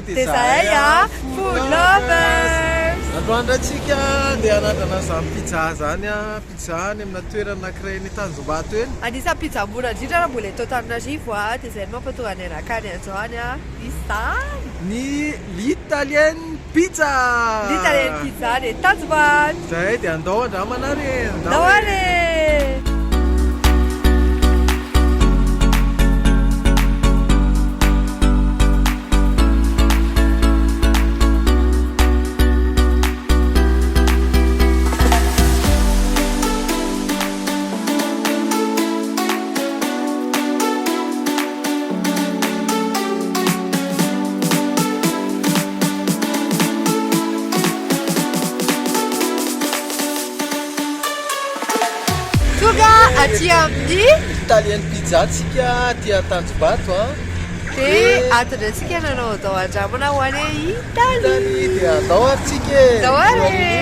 Dia zahay a Food Lovers! Androany indray tsika andeha hanandrana an'izany pizza izany a, pizza any amina toerana anankiray eny Tanjombato eny. Anisan'ny pizza mora indrindra raha mbola eto Antananarivo a, dia izay no mampatonga anay nankany androany a, izany! Ny L'Italienne Pizza! L'Italienne Pizza any Tanjombato! Izay dia andao andramana ary e! Andao ary e! Tonga aty amin'ny Italian Pizza tsika aty Antanjombato a. Dia ato indray tsika nanao andao andramana ho any Italie. Italie dia andao ary tsika e. Andao ary e.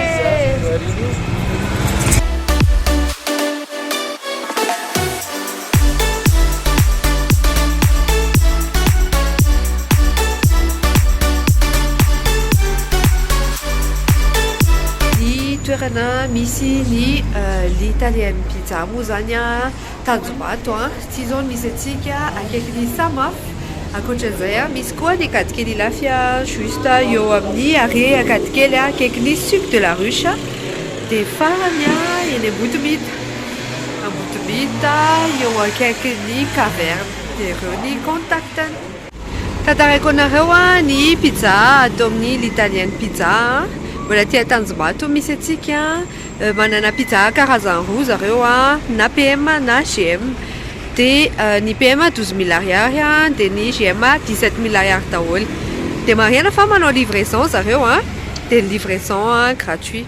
Ny toerana misy ny l'italienne pizza moa zany a Tanjombato a, ity zao no misy antsika akaikin'ny Samaf, ankoatran'izay a misy koa ny Ankadikely Ilafy a juste eo amin'ny arrêt Ankadikely akaikin'ny Suc de la Ruche, dia farany a eny Ambotomita. Ambodimita eo akaikin'ny caverne dia ireo ny contact-ny. Tantaraiko anareo ny pizza ato amin'ny L'Italienne Pizza. Mbola aty Antanjombato misy antsika. Manana pizza karazany roa zareo na PM na GM. Dia ny PM 12000 ariary dia ny GM 17000 ariary daholo. Dia marihana fa manao livraison zareo dia ny livraison gratuit.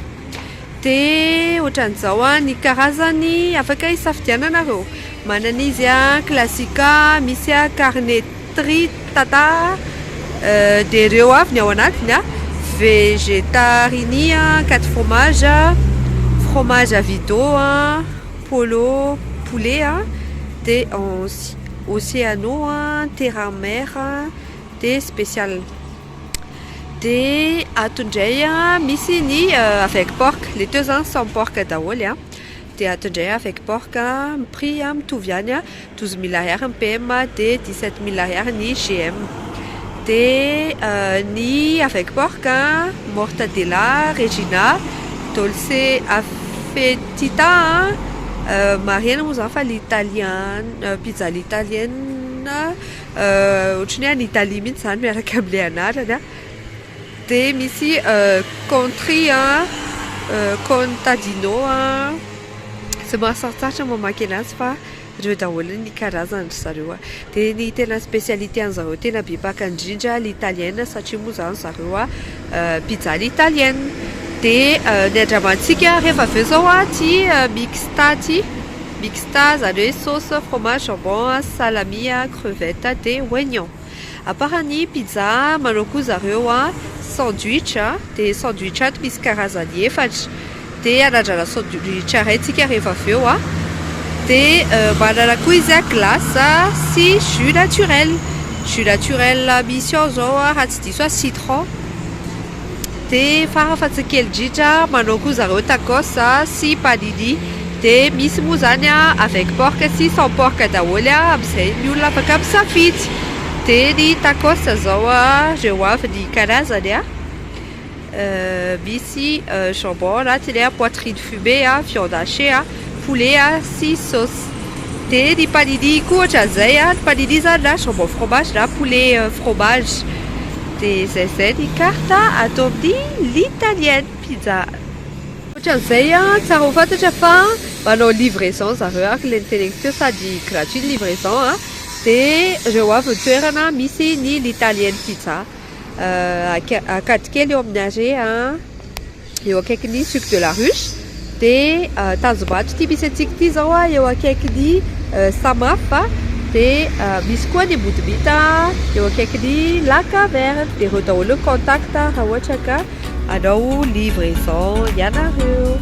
Dia ohatran'izao ny karazany afaka hisafidiananareo. Manana izy classica, misy carne tritata, dia ireo avy ny ao anatiny vegetarini, 4 fromage, fromage avido, polo poulet, dia oceano, terra mer, dia special. Dia ato indray misy ny avec porc, ilay teo izany sans porc daholo an, dia ato indray avec porc, ny prix mitovy ihany 12000 ariary ny PM dia 17000 ariary ny GM. Dia ny avec porc, mortadella, regina, dolce affettita, marihana moa izany fa l'italian, pizza l'italienne. Ohatran'ny hoe any Italie mihitsy izany miaraka amin'ilay anarany an. Dia misy country an, contadino an, somary sarotsarotra ny mamaky anazy fa ireo daholo ny karazany ry zareo an. Dia ny tena spécialité an'zareo tena be mpaka indrindra l'italienne satria moa izany zareo an pizza l'italienne. Dia ny andramantsika rehefa avy eo izao an ity mixta ity. Mixta, izany hoe sauce, fromage, jambon, salami, crevette dia oignon. À part ny pizza, manao koa zareo sandwich, dia sandwich ato misy karazany efatra. Dia hanandrana sandwich iray tsika rehefa avy eo. Dia manana koa izy glace sy jus naturel. Jus naturel misy ao izao raha tsy diso aho citron. Dia farafatsy kely indrindra manao koa zareo tacos sy panini. Dia misy moa izany avec porc sy sans porc daholo amin'izay ny olona afaka misafidy. Dia ny tacos izao ireo avy ny karazany. Misy jambon anatiny, poitrine fumée, viande hachée, poulet sy sauce. Dia ny panini koa ohatran'izay, ny panini izany na jambon fromage na poulet fromage. Dia izay izay ny carte ato amin'ny L'Italienne Pizza. Ohatran'izay tsara ho fantatra fa manao livraison zareo araka ilay noteneniko teo sady gratuit ny livraison dia ireo avy ny toerana misy ny L'Italienne Pizza. Ankadikely eo amin'ny arrêt eo akaikin'ny Suc de la Ruche dia Tanjombato ity misy antsika ity izao eo akaikin'ny Samaf dia misy koa ny Ambodimita eo akaikin'ny La Caverne dia ireo daholo ny contact raha ohatra ka hanao livraison ianareo.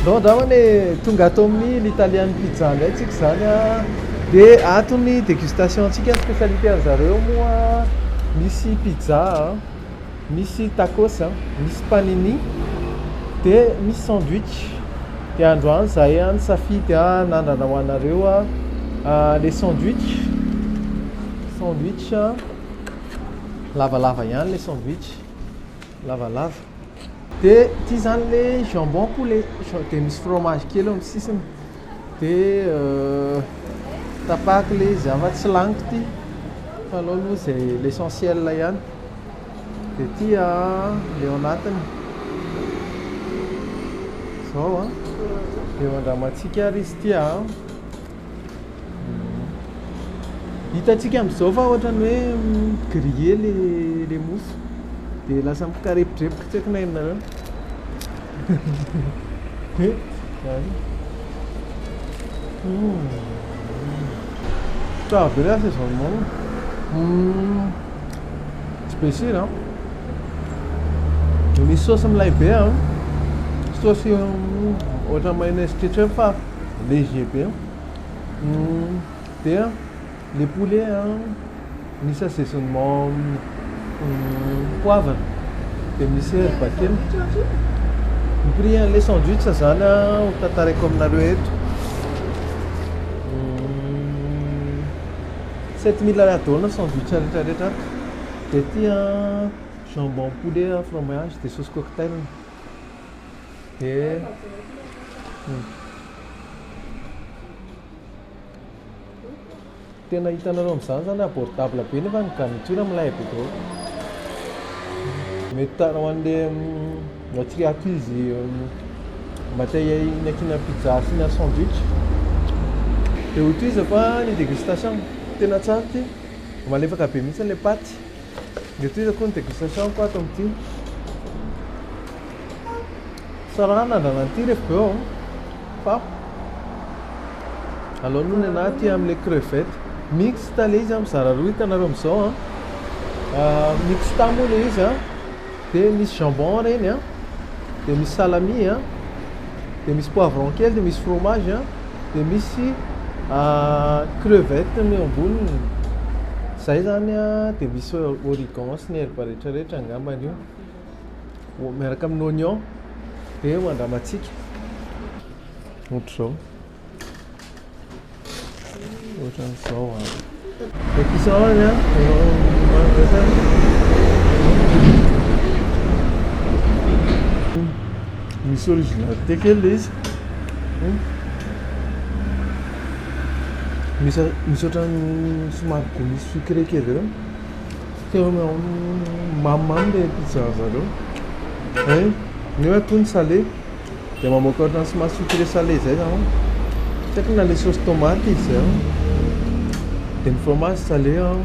Ndao angambany e, tonga ato amin'ny l'Italian Pizza indray tsika izany a. Dia ato ny dégustation antsika, ny spécialité an'zareo moa misy pizza a, misy tacos a, misy panini, dia misy sandwich. Dia androany zahay a nisafidy a hanandrana ho anareo a le sandwich, sandwich lavalava ihany le sandwich, lavalava. Dia ity zany le jambon poulet, dia misy fromage kely eo amin'ny sisiny. Dia tapahako ilay izy fa tsy laniko ity fa aleo aloha izay l'essentiel ihany. Dia ity ilay ao anatiny. Izao an. Dia ho andramantsika ary izy ity an. Hitantsika amin'izao fa ohatran'ny hoe grillé ilay mofo. Dia lasa mikarepodrepoka tsy haiko na hainareo. Tsara be le assaisonnement. Tsy be sira an. Misy saosy milay be an. Saosy ohatran'ny mayonnaise ketchup fa léger be. Dia le poulet an, misy assaisonnement poivre dia misy herbe kely. Ny prix an'ilay sandwich zany an, ho tantaraiko aminareo eto. 7000 ariary daholo ny sandwich rehetra rehetra ato. Dia ity an, jambon poulet fromage dia sauce cocktail. Dia Tena hitanareo amin'izany zany abordable be nefa ny garniture milay be daholo. Mety tsara ho an'le tsy ankizy mba te hihinakina pizza asiana sandwich. Dia ho tohizako ny dégustation. Tena tsara ity. Malefaka be mihitsy ilay paty. Dia tohizako ny dégustation ko ato amin'ity. Tsara anandrana an'ity rehefa avy eo fa aleo aloha ny anahy aty amin'ilay crevette mixte ilay izy mizara roa hitanareo amin'izao an. Mixte moa ilay izy an, dia misy jambon ireny an, dia misy salami an, dia misy poivron kely, dia misy fromage an, dia misy crevette ny eo amboniny. Izay izany an, dia misy origan sy ny herbe rehetrarehetra angambany io. Miaraka amin'ny oignon dia ho andramantsika ohatr'izao ohatran'izao an dia cuisson any an misy originalité kely ilay izy misy misy ohatran'ny somary goût misy sucré kely zay Tena mamimamy le pizza zareo. Hay, nefa toa ny salé. Dia mamoaka ohatran'ny somary sucré salé zay zany. Tsy haiko na le sauce tomate izy zay. Dia ny fromage salé an.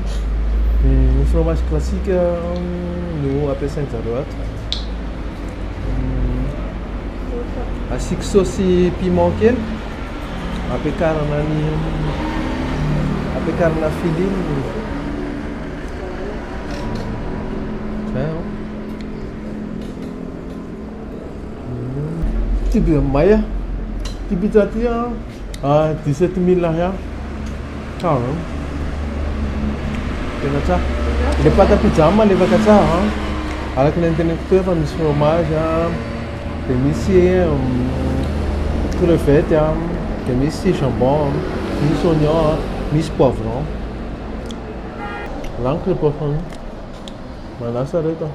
Ny fromage classique no ampiasain-jareo ato. Asiako saosy piment kely ampiakarana ny ampiakarana feeling. Zay an. Ty dia may a. Ty pizza ty an, 17 mille ariary. Tsara. Tena tsara. Le pâte à pizza malefaka tsara. Araka ny anteneniko teo efa misy fromage, dia misy crevette, dia misy jambon, misy oignon, misy poivron. Laniko le poivron. Manasa reto.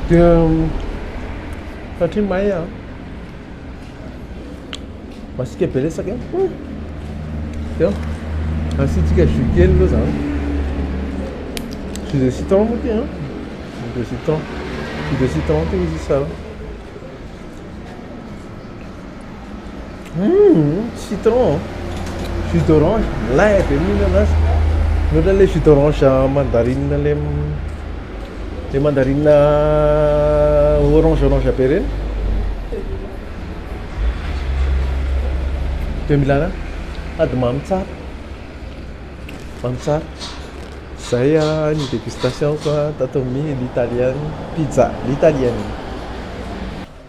Dia satria may a, masiaka be le sakay. Dia asiantsika jus kely aloha zany. Jus de citron moa ty an, jus de citron, jus de citron ty izy tsara. Citron, jus d'orange, milay be mihinana azy. Mihoatra an'ilay jus d'orange mandarine le le mandarine orange orange be ireny. 2000 ariary, sady mamy tsara, mamy tsara. Zay ny dégustation-ko tato amin'ny l'italienne pizza, l'italienne.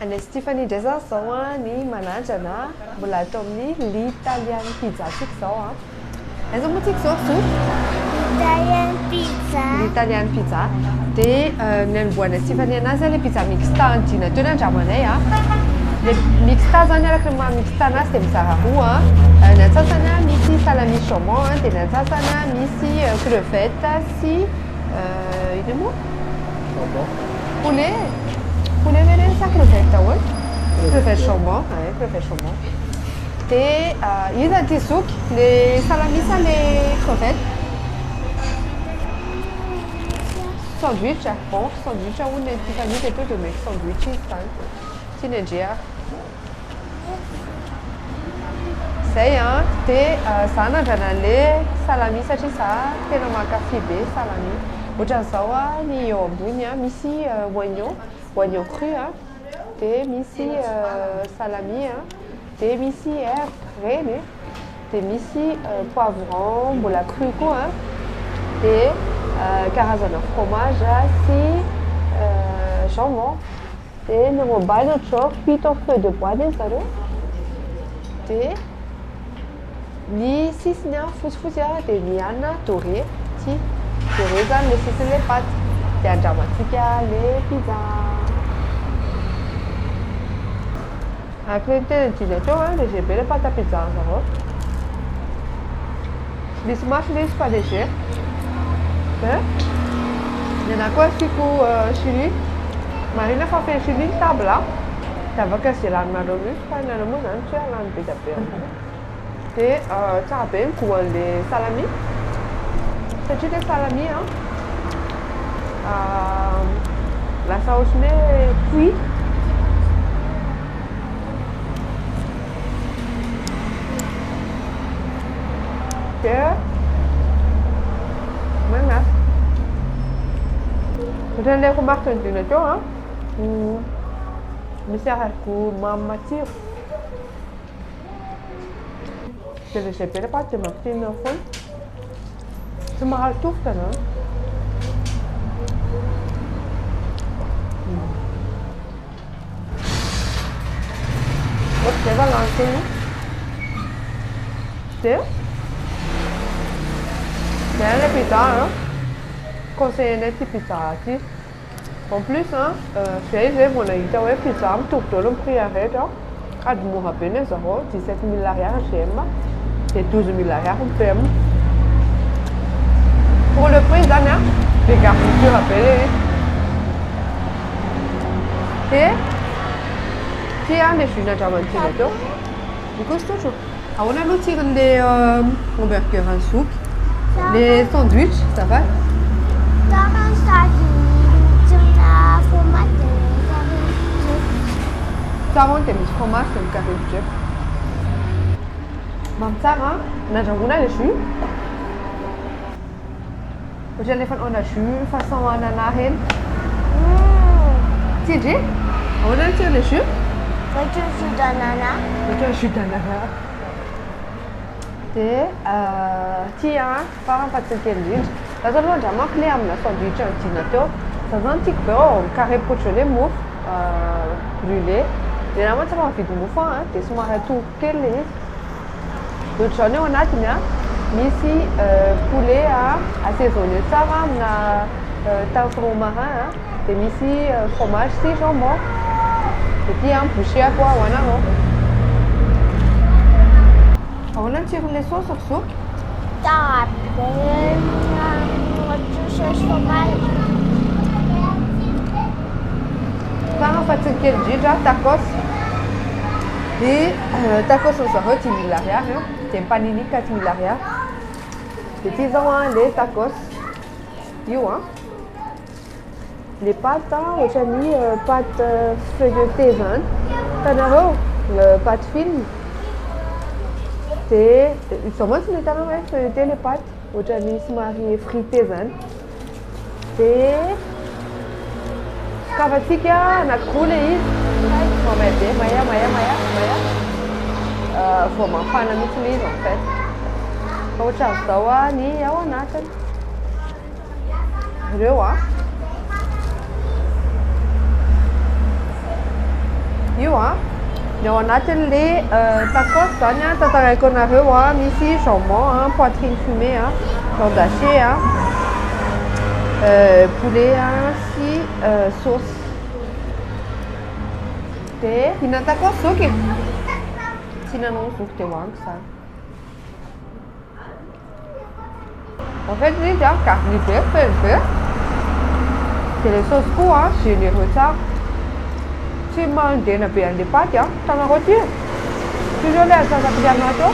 Anay sy Tiffany indray zany zao an ny manandrana mbola ato amin'ny l'italian pizza tsika zao an. Aiza moa tsika zao ry Zoky? L'italian pizza. L'italian pizza. Dia ny anombohanay sy Tiffany anazy an, le pizza mixta andiana teo ny andramanay an. Le mixta zany araka ny maha mixta anazy dia mizara roa an. Ny antsasany an misy salami jambon an, dia ny antsasany an misy crevette sy inona moa? Jambon. Poulet. Poulet ve ireny sa crevette daholo? Crevette jambon, ay crevette jambon. Dia iza ity zoky? Le salami sa le crevette? Sandwich, bon sandwich hono ny Tiffany dia tonga dia omeko sandwich izy izany. Tiany andre ary. Zay an, dia za nandrana an'le salami satria za tena mankafy be salami. Ohatran'izao an ny eo ambony an, misy oignon, oignon cru an, dia misy salami an, dia misy herbe ireny e, dia misy poivron mbola cru koa an, dia karazana fromage sy jambon. Dia ny ao ambany ohatr'izao cuite au feu de bois anie zareo. Dia ny sisiny an fotsifotsy an dia ny anona doré ity. Doré izany ilay sisin'ilay paty. Dia andramantsika ilay pizza. Araka ilay nitenen'i Dina teo an, léger be ilay pâte à pizza an-zareo. Tsy misy mafy ilay izy fa léger. Dia ny anahy koa asiako chili. Marihina fa feno chili ny table an. Dia afaka izay laninareo mihitsy fa ny anay moa izany tsy hoe lany be dia be amin'izay. Dia tsara be ny goût an'ilay salami satria ilay salami an lasa ohatran'ny hoe cuit. Dia manasy. Ohatran'ilay remarque nodina teo an, misy arrière-goût mamy matsiro. Dia léger be ilay paty dia mampite hihinana foana. Tsy mahazo tofoka zany. Ohatr'izay fa lany teo io. Dia zay ilay pizza an. Conseiller-nay ity pizza ity. En plus an, zay zay vao nahita hoe pizza mitovy daholo ny prix rehetra. Sady mora be ny zareo, 17 000 ariary GM, dia 12 000 ariary ny PM. Pour le prix zany an, be garniture be ilay izy. Dia ity an ilay jus nandraman'i Dina teo. Io koa sotro. Ahoana aloha tsiron'ilay hamburger an'i Zoky? Le sandwich, ça va? Tsara sady tsirona fromage dia mikarioka. Tsara hono dia misy fromage dia mikarioka. Mamy tsara an? Nandrahoina le jus. Ohatran'ny efa naona jus façon ananas ireny. Tsindry? Ahoana ny tsiron'ilay jus? Ohatran'ny jus d'ananas. Ohatran'ny jus d'ananas. Dia ity an, farany fa tsy ny kely indrindra. Lasa aloha andramako ilay amina sandwich an'i Dina teo. Za zany tiako be ao carré brûlé mofo brûlé. Dia na mantsy efa mividy mofo aho an, dia somary atoko kely ilay izy. Dia ohatr'izao ny ao anatiny an, misy poulet assaisonné tsara amina thym romarin an, dia misy fromage sy jambon. Dia ity an bouchée-ko ho anareo. Ahoana ny tsiron'ilay saosy ry zoky? Tsara be ohatran'ny saosy fromage. Tsara fa tsy ny kely indrindra, tacos. Ny tacos ry zareo 10 000 ariary an, dia ny panini 4 000 ariary. Dia ity izao an ilay tacos, io an. Ilay pâte ohatran'ny pâte feuilletée izany, hitanareo? Pâte fine. Dia izao mantsy no hitanao hoe feuilletée ilay pâte, ohatran'ny somary effritée izany. Dia sokafantsika anankiroa ilay izy. Hay, mamay be, maya, maya, maya, maya. Vao mafana mihitsy ilay izy en fait. Fa ohatran'izao ny ao anatiny. Ireo a. Io a. Ny ao anatin'le tacos zany a, tantaraiko anareo a, misy jambon a, poitrine fumée a, viande hachée a, poulet a sy sauce. Dia hihinana tacos zoky e? Tsy hihinana zoky dia hohaniko izany. En fait ilay izy an, garni be, feno be. Dia ilay saosy koa an, généreux tsara. Tsy mandena be an'ilay paty an. Hitanareo ity e? Ity izao ilay antsasak'ilay anaty ao.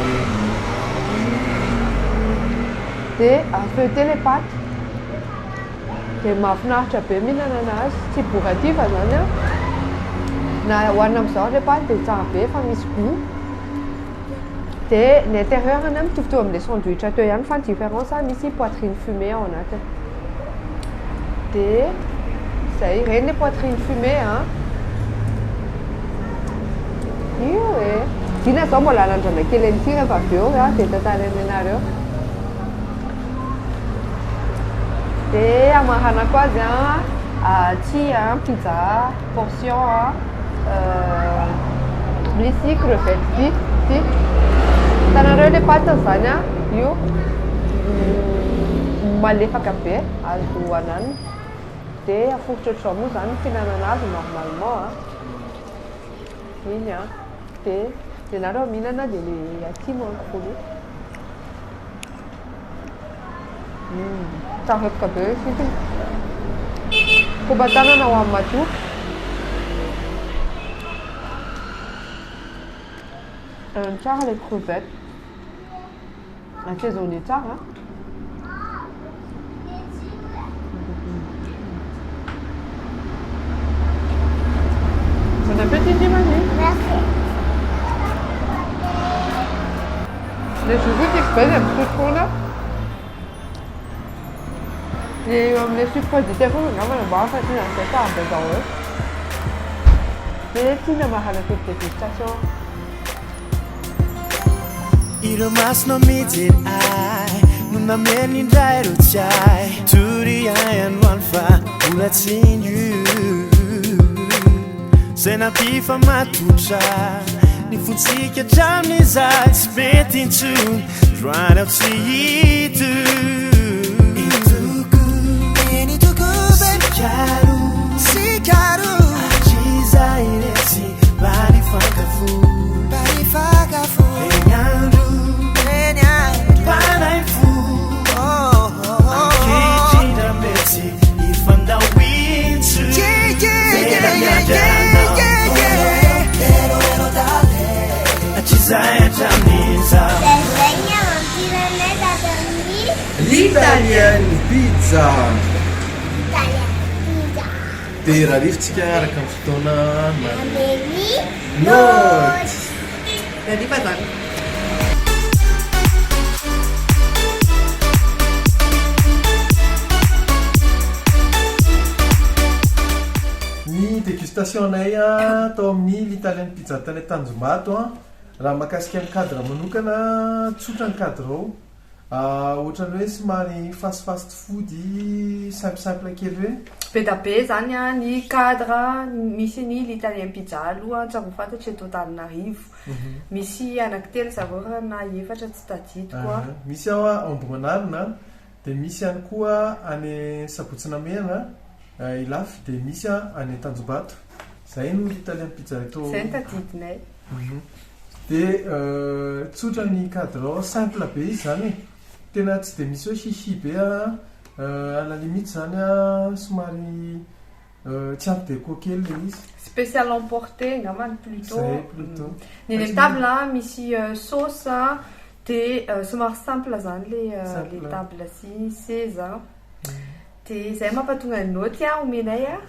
Dia feuilleté ilay paty. Dia mahafinaritra be mihinana anazy. Tsy bourratif izany an. Na hohanina amin'izao ilay paty dia tsara be fa misy goût. Dia ny intérieur-ny mitovitovy amin'ilay sandwich teo ihany fa ny différence misy poitrine fumée ao anatiny. Dia izay, ireny ilay poitrine fumée an. Io e. Dina izao mbola hanandrana kely an'ity rehefa avy eo an, dia tantaraina anareo. Dia hamaranako azy an, aty an, pizza portion an, misy crevette ty, ty. Hitanareo ilay pâte izany an, io malefaka be azo hananina. Dia aforitra ohatr'izao moa izany ny fihinanana azy normalement an. Iny an. Dia ny anareo mihinana dia ilay aty no haniko voalohany. Tsara be sitiny. Koba-tanana ho an'i Matoa. Tsara ilay crevette. Assaisonné tsara. Bon appétit, Mamie. Merci. Le jus tiako be dia misotro foana. Ny eo amin'ilay sucre dite foana angamba no mba hafa satria izany tsara be daholo. Dia tia namarana cette dégustation. Ireo masonao mijery ahy no namely indray ireo tsiahy Tory ahy androany fa mbola tsinjo Zay nampifamatotra ny fontsika hatramin'izay tsy mety intsony Androany aho tsy hito Itoko, eny itoko be Sikaro, sikaro Hatrizay retsy mba nifankafo Mba nifankafo Eny andro, eny andro Mpanay fo Ankehitrindra mety hifandao intsony Yeah, yeah, yeah, yeah, yeah, yeah Ero, ero, dale Hatrizay hatramin'izao Zay ny ampiranay tato amin'ny L'italienne pizza. Italian pizza. Dia rarivontsika araka ny fotoana manome Ameny note. Rariva zany. Ny dégustation anay tao amin'ny L'Italienne Pizza tany Tanjombato an, raha mahakasika ny cadre manokana, tsotra ny cadre ao. Ohatran'ny hoe somary fast fast food simple simple kely ireny. Be da be zany a ny cadre misy ny L'Italien Pizza aloha tsy ho fantatry eto Antananarivo. Misy anankitelo zareo raha na efatra tsy tadidiko a. Misy ao Ambohimanarina, dia misy ihany koa any Sabotsy Namehana, Ilafy, dia misy any Tanjombato. Zay no L'Italien Pizza eto. Zay no tadidinay. Dia tsotra ny cadre ao, simple be izy zany e. Tena tsy dia misy hoe hihi be a, à la limite zany a, somary tsy ampy déco kely ilay izy. Spécial emporté angambany plutôt. Zay plutôt. Ny eny amin'ny table misy sauce dia somary simple zany le table sy seza. Dia izay mampatonga ny note omenay a.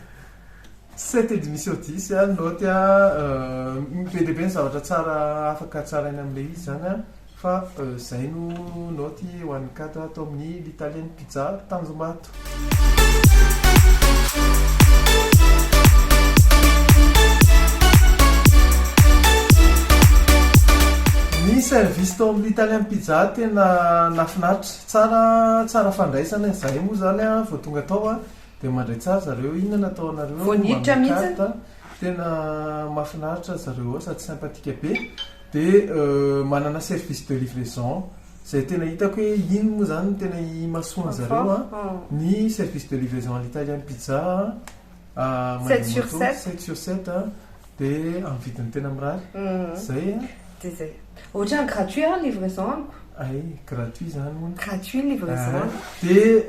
7,5 sur 10 ny note a, be dia be ny zavatra tsara afaka tsaraina amin'ilay izy zany a. Fa zay no note ho an'ny cadre ato amin'ny L'Italien Pizza Tanjombato. Ny service tao amin'ny L'Italien Pizza tena nahafinaritra, tsara tsara fandraisana, zahay moa zany a vao tonga tao a dia mandray tsara zareo, inona no atao anareo, Vao niditra manome mihitsy. carte, tena mahafinaritra zareo ao sady sympathique be. Dia manana service de livraison izay tena hitako hoe iny moa izany no tena imasoan zareo a, ny service de livraison à l'Italian Pizza a, mandeha moto 7 sur 7 a, dia amin'ny vidiny tena mirary, izay a. Dia izay. Ohatran'ny gratuit ary livraison amiko. Ay, gratuit izany hono. Gratuit ny livraison. Dia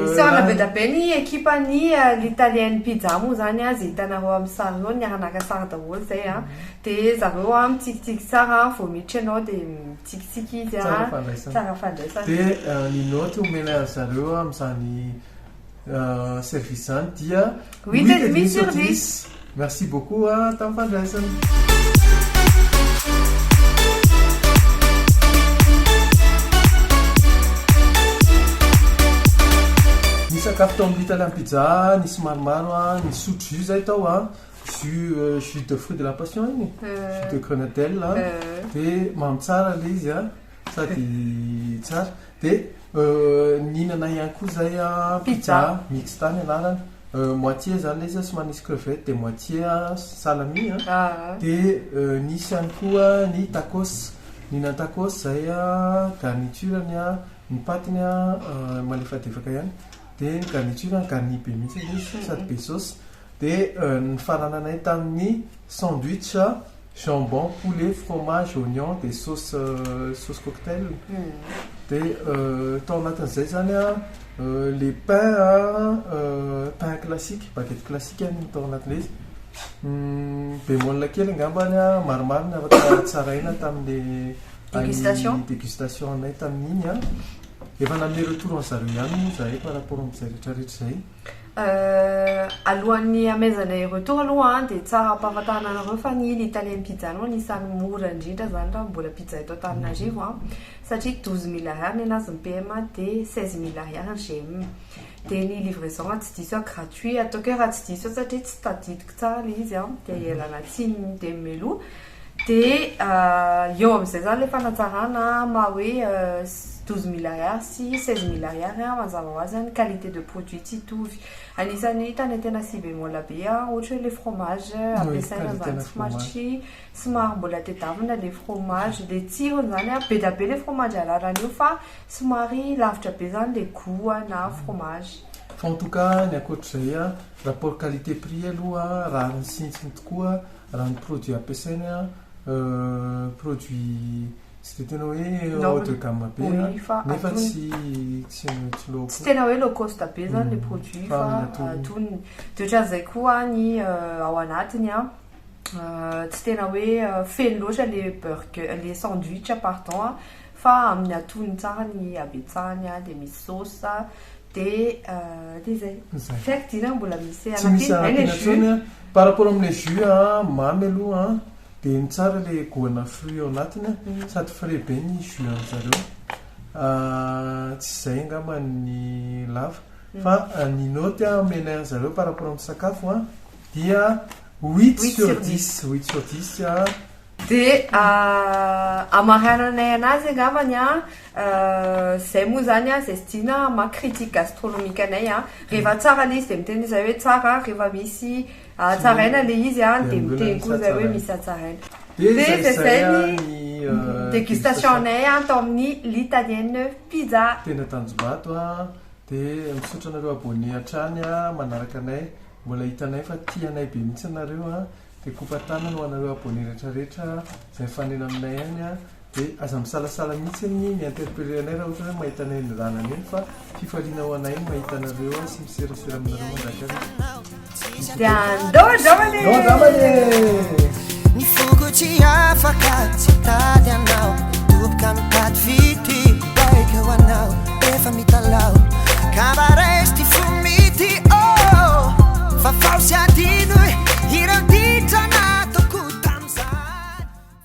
Isaorana be dia be ny ekipan'ny L'Italienne Pizza moa izany a, izay hitanareo amin'ny sary eo, niara-naka sary daholo izay a. Dia zareo a mitsikitsiky tsara, vao miditra ianao dia mitsikitsiky izy a. Tsara fandraisana. Tsara fandraisana. Dia ny note omena azy zareo amin'izany service izany dia 8,5 sur 10. Merci beaucoup tamin'ny fandraisana. Ny sakafo tao amin'ny L'Italien Pizza nisy maromaro, nisotro jus zay tao, jus jus de fruit de la passion iny, jus de grenadelle, dia mamy tsara ilay izy sady tsara. Dia nihinana ihany koa zay pizza mixta ny anarany, moitié zany ilay izy somary nisy crevette dia moitié salami a. Dia nisy ihany koa ny tacos, nihinana tacos zay garniture-ny ny patiny malefadefaka ihany, dia ny garniture-ny garni be mihitsy ilay izy sady be sauce. Dia nifarananay tamin'ny sandwich jambon, poulet, fromage, oignon dia sauce sauce cocktail. Dia tao anatin'izay izany an, le pain an, pain classique, baguette classique no tao anatin'ilay izy. Bémol kely angambany an, maromaro ny afaka tsaraina tamin'ilay Dégustation. dégustation anay tamin'iny an. Efa nanome retour an'zareo ihany moa izahay par rapport amin'izay rehetrarehetra izay. Alohan'ny hamezana retour aloha dia tsara ampahafantarina anareo fa ny L'Italien Pizza no anisan'ny mora indrindra zany raha mbola pizza eto Antananarivo a, satria 12 000 ariary ny anazy ny PM dia 16 000 ariary ny GM. Dia ny livraison tsy diso a gratuit, ataoko hoe raha tsy diso satria tsy tadidiko tsara ilay izy a, dia ialana tsiny dia meloa. Dia eo amin'izay zany ilay fanatsarana maha hoe 12 000 ariary sy 16 000 ariary mazava ho azy ny qualité de produit tsy hitovy. Anisan'ny hitany tena si bémol be a, ohatra hoe le fromage ampiasaina zany somary tsy somary mbola tedavina le fromage, le tsirony zany a, be dia be le fromage alarana io fa somary lavitra be zany le goût na fromage. Fa en tout cas ny ankoatr'izay a, rapport qualité prix aloha rariny sy hitsiny tokoa raha ny produit ampiasaina, produit tsy dia tena hoe haut de gamme be nefa tsy tsy tsy low Tsy tena hoe low cost be zany le produit fa antonony. Dia ohatran'izay koa ny ao anatiny a, tsy tena hoe feno loatra le burger, le sandwich pardon a, fa amin'ny antonony tsara ny habetsahany a, dia misy sauce dia dia izay. Izay. Tsy haiko dina mbola misy Tsy misy anampina anampiana intsony a. Par rapport amin'ilay jus a, mamy aloha a, dia ny tsara ilay goût-na fruit ao anatiny a, sady frais be ny jus an-jareo. Tsy izay angamba ny lava fa ny note omenay an-jareo par rapport amin'ny sakafo a dia 8 sur 10, 8 sur 10 a. Dia hamarananay anazy angambany an, izay moa izany an, izay sy Dina maha critique gastronomique anay an, rehefa tsara ilay izy dia miteny izahay hoe tsara, rehefa misy hatsaraina ilay izy an, dia miteny koa izahay hoe misy hatsaraina. Dia Dia izay izay izay ny ny dégustation-nay an tao amin'ny L'Italienne Pizza. Tena Tanjombato an, dia misaotra anareo abonné hatrany an, manaraka anay, mbola hitanay fa tia anay be mihitsy nareo an. Dia kopa-tanana ho anareo abonné rehetra rehetra izay mifanena aminay any a, dia aza misalasala mihitsy ny mi-interpeller anay raha ohatra hoe mahita anay eny lalana eny fa fifaliana ho anay ny mahita anareo sy miserasera aminareo mandrakariva. Dia andao andramana e! Andao andramana e! Ny foko tsy afaka tsy hitady anao.